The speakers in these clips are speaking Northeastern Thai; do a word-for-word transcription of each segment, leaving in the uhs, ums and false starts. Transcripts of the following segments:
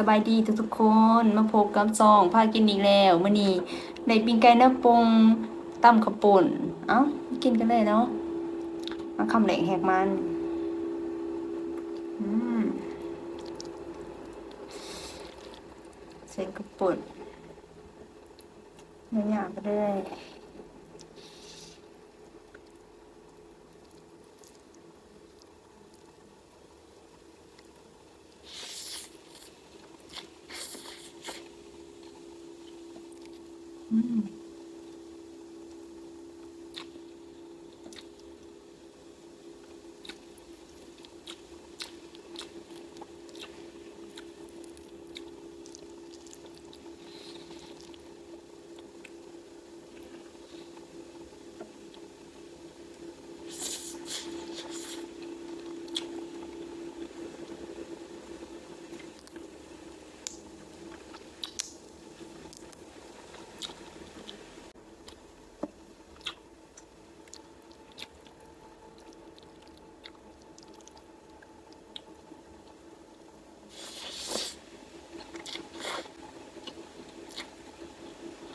สบายดีทุกๆคน มาพบกับช่องพากินอีกแล้ว มื้อนี้ได้ปิ้งไก่แนวป่ง ตำข้าวปุ้น เอ้า กินกันเลยเนาะ มาคำแรกแหกมัน อืม ใส่ข้าวปุ้น ยาวๆไปเลย อืม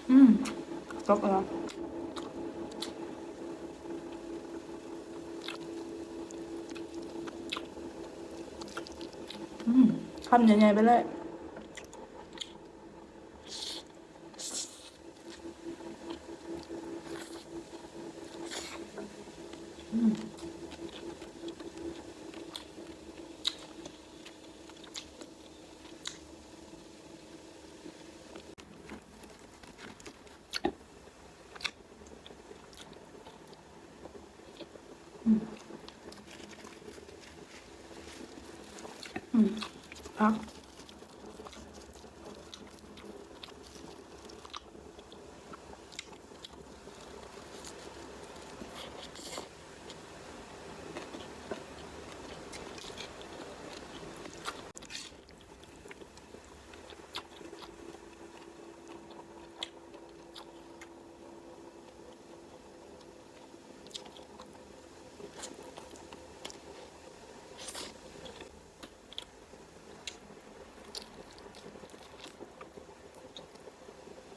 อืม ตกแล้ว อืม คำใหญ่ๆไปเลย อืม อืม อืม ครับ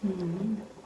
อืม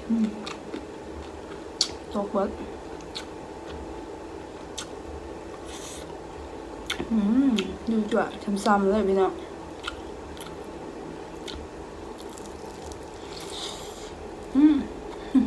อืม ตกเบิด อืม อยู่จั่ว ช่ำๆเลยพี่น้อง อืม อื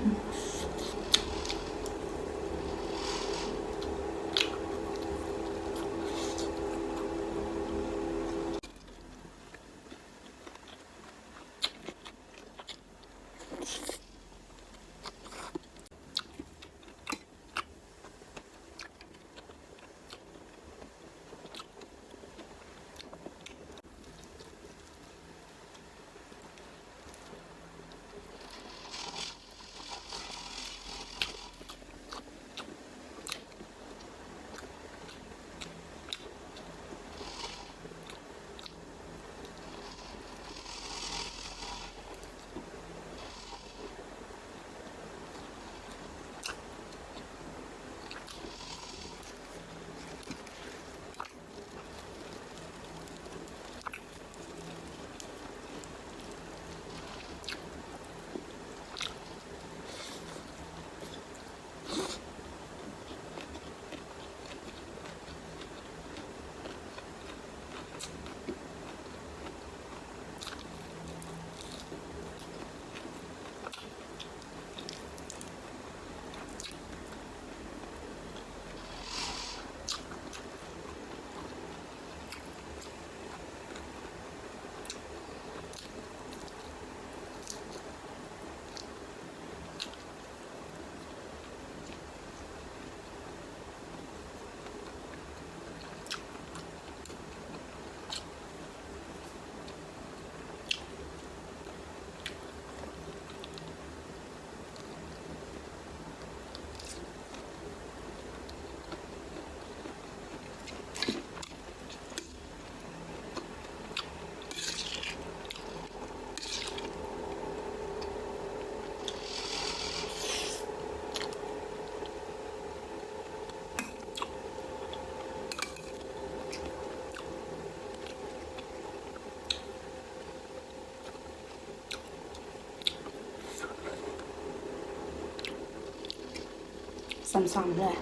ซ้ำๆเลย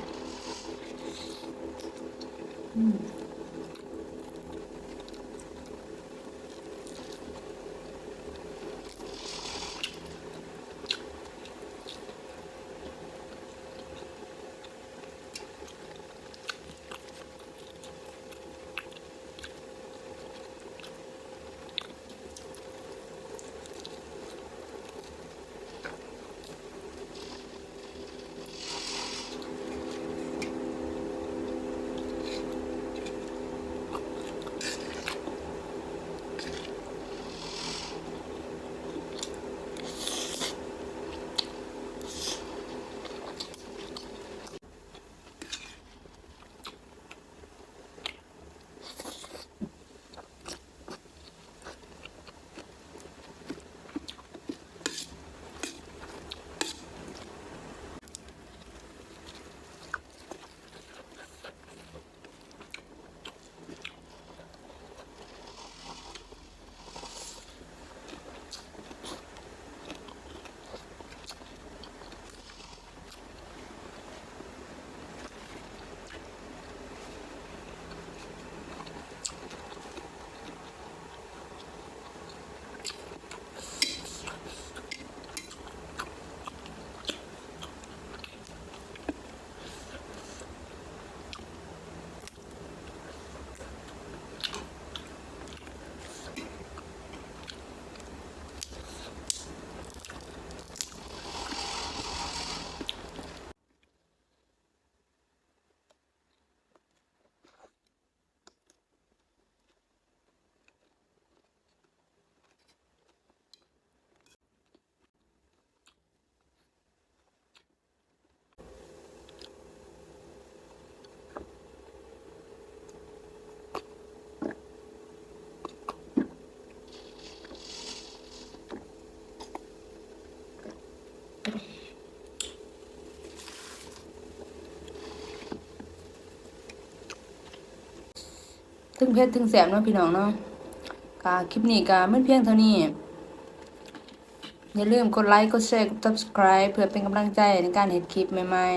อืม ถึงเผ็ดถึงแซ่บเนาะพี่น้องเนาะ ก็คลิปนี้ก็มีเพียงเท่านี้ อย่าลืมกดไลค์ กดแชร์ กด Subscribe เพื่อเป็นกำลังใจในการเฮ็ดคลิปใหม่